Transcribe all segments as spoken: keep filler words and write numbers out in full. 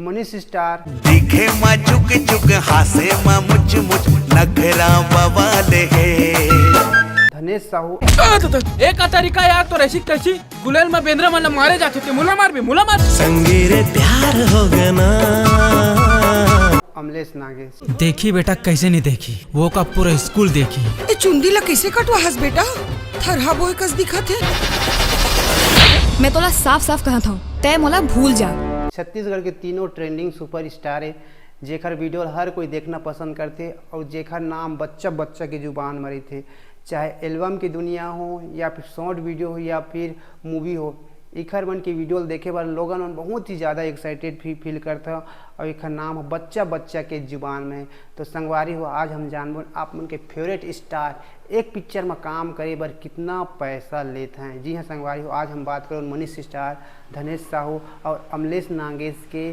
Manish star. दिखे मा चुक चुक, हासे मा मुच मुच, नखरा बवाल हे। धनेश साहू। एक तरीका यार, तो ऐसी कैसी गुलेल में बेंद्रा मन मारे जाते थे। मुला मार भी, मुला मार। संगीरे प्यार हो गना। अमलेश नागेश। देखी बेटा, कैसे नहीं देखी, वो का पूरा स्कूल देखी। ए चुंदी ला कैसे कटवा हस बेटा? थरहा बोए कस दिखत हे। मैं तोला साफ साफ कहत हूँ, तय मोला भूल जा। छत्तीसगढ़ के तीनों ट्रेंडिंग सुपरस्टार हे, जेखर वीडियो हर कोई देखना पसंद करथे और जेखर नाम बच्चा बच्चा के जुबान में रहिथे, चाहे एल्बम की दुनिया हो या फिर शॉर्ट वीडियो हो या फिर मूवी हो। इखर मन के वीडियो देखे बर लोगन मन बहुत ही ज़्यादा एक्साइटेड फी फील करथे और इखर नाम ह बच्चा बच्चा के जुबान में हे। तो संगवारी हो, आज हम जानबोन आप मन के फेवरेट स्टार एक पिक्चर में काम करे बर कितना पैसा लेत हैं। जी हाँ संगवारी हो, आज हम बात करोन मनीष स्टार, धनेश साहू और अमलेश नागेश के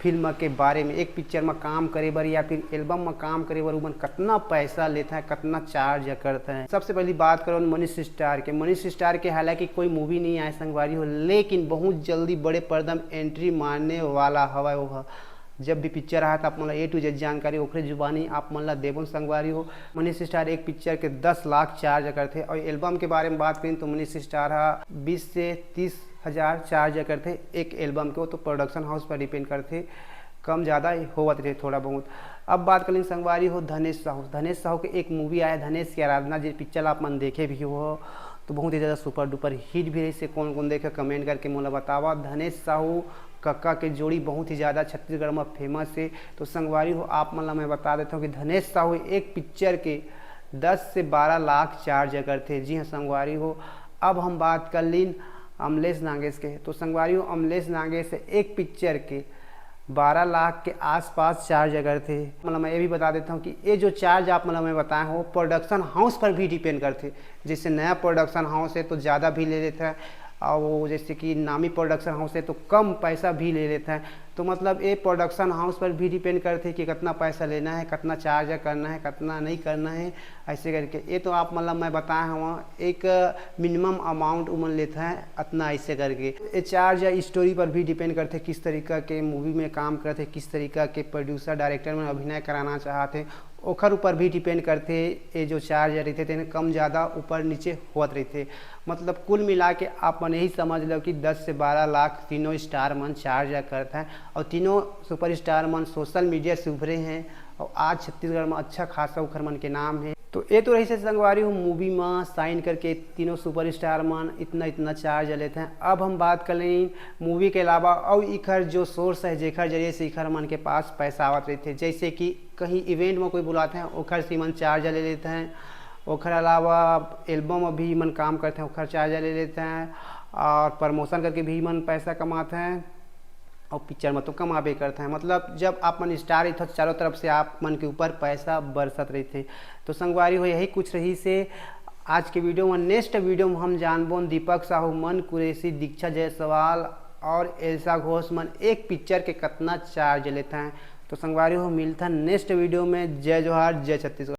फिल्म के बारे में। एक पिक्चर में काम करे बर या फिर एल्बम में काम करे बर उमन कतना पैसा लेत हैं, कतना चार्ज करते हैं। सबसे पहली बात करोन मनीष स्टार के। मनीष स्टार के हालांकि कोई मूवी नहीं आए संगवारी हो, लेकिन बहुत जल्दी बड़े पर्दा में एंट्री मारने वाला हवय ओह। जब भी पिक्चर आए तो आप मन ला ए टू जेड जानकारी ओखरे जुबानी आप मन ला देबोन संगवारी हो। मनीष स्टार एक पिक्चर के दस लाख चार्ज करथे और एल्बम के बारे में बात करें तो मनीष स्टार हा बीस से तीस हजार चार्ज करथे एक एल्बम के। वो तो प्रोडक्शन हाउस पर डिपेंड करथे, कम ज़्यादा होवत रहे थोड़ा बहुत। अब बात कर लें संगवारी हो धनेश साहू। धनेश साहू के एक मूवी आया धनेश की आराधना, जे पिक्चर आप मन देखे भी हो तो बहुत ही ज़्यादा सुपर डुपर हिट भी रही। से कौन कौन देखे कमेंट करके मोला बतावा। धनेश साहू कक्का के जोड़ी बहुत ही ज़्यादा छत्तीसगढ़ में फेमस है। तो संगवारी हो आप मन ला मैं बता देता हूँ कि धनेश साहू एक पिक्चर के दस से बारह लाख चार्ज करथे। जी हाँ संगवारी हो, अब हम बात कर लीन अमलेश नागेश के। तो संगवारी हो अमलेश नागेश एक पिक्चर के बारह लाख के आसपास चार्ज करथे। मतलब मैं ये भी बता देता हूँ कि ये जो चार्ज आप मतलब मैं बताए हो प्रोडक्शन हाउस पर भी डिपेंड करथे। जैसे नया प्रोडक्शन हाउस है तो ज़्यादा भी ले लेता है, और वो जैसे कि नामी प्रोडक्शन हाउस है तो कम पैसा भी ले लेता है। तो मतलब ये प्रोडक्शन हाउस पर भी डिपेंड करथे कि कितना पैसा लेना है, कितना चार्ज करना है, कितना नहीं करना है, ऐसे करके। ये तो आप मतलब मैं बताए हूँ एक मिनिमम अमाउंट उमन लेते हैं अतना ऐसे करके। ये चार्ज या स्टोरी पर भी डिपेंड करथे किस तरीका के मूवी में काम करथे, किस तरीका के प्रोड्यूसर डायरेक्टर मन अभिनय कराना चाहथे, ओखर ऊपर भी डिपेंड करथे। ये जो चार्ज रहिथे तेन कम ज़्यादा ऊपर नीचे होत रहिथे। मतलब कुल मिला के आप मन यही समझ लो कि दस से बारह लाख तीनों स्टार मन चार्ज करत हैं और तीनों सुपरस्टार मन सोशल मीडिया से उभरे हैं और आज छत्तीसगढ़ में अच्छा खासा उखर मन के नाम है। तो ये तो रहिसे संगवारी हो मूवी में साइन करके तीनों सुपरस्टार मन इतना इतना चार्ज लेते हैं। अब हम बात कर लें मूवी के अलावा और इखर जो सोर्स है जेखर जरिए से इखर मन के पास पैसा आवत रहिथे, जैसे कि कहीं इवेंट में कोई बुलाते हैं ओखर से मन चार्ज ले लेते हैं। ओखर अलावा एल्बम में भी मन काम करते हैं ओखर चार्ज ले लेते हैं और प्रमोशन करके भी मन पैसा कमाते हैं। और पिक्चर में तो कमाबे करते हैं। मतलब जब आप मन स्टार रहिथे तो चारों तरफ से आप मन के ऊपर पैसा बरसत रहिथे। तो संगवारी हो यही कुछ रहिसे आज के वीडियो में। नेक्स्ट वीडियो में हम जानबोन दीपक साहू, मन कुरैशी, दीक्षा जायसवाल और एल्सा घोष मन एक पिक्चर के कितना चार्ज लेते हैं। तो संगवारी हो मिलता है नेक्स्ट वीडियो में। जय जोहार, जय छत्तीसगढ़।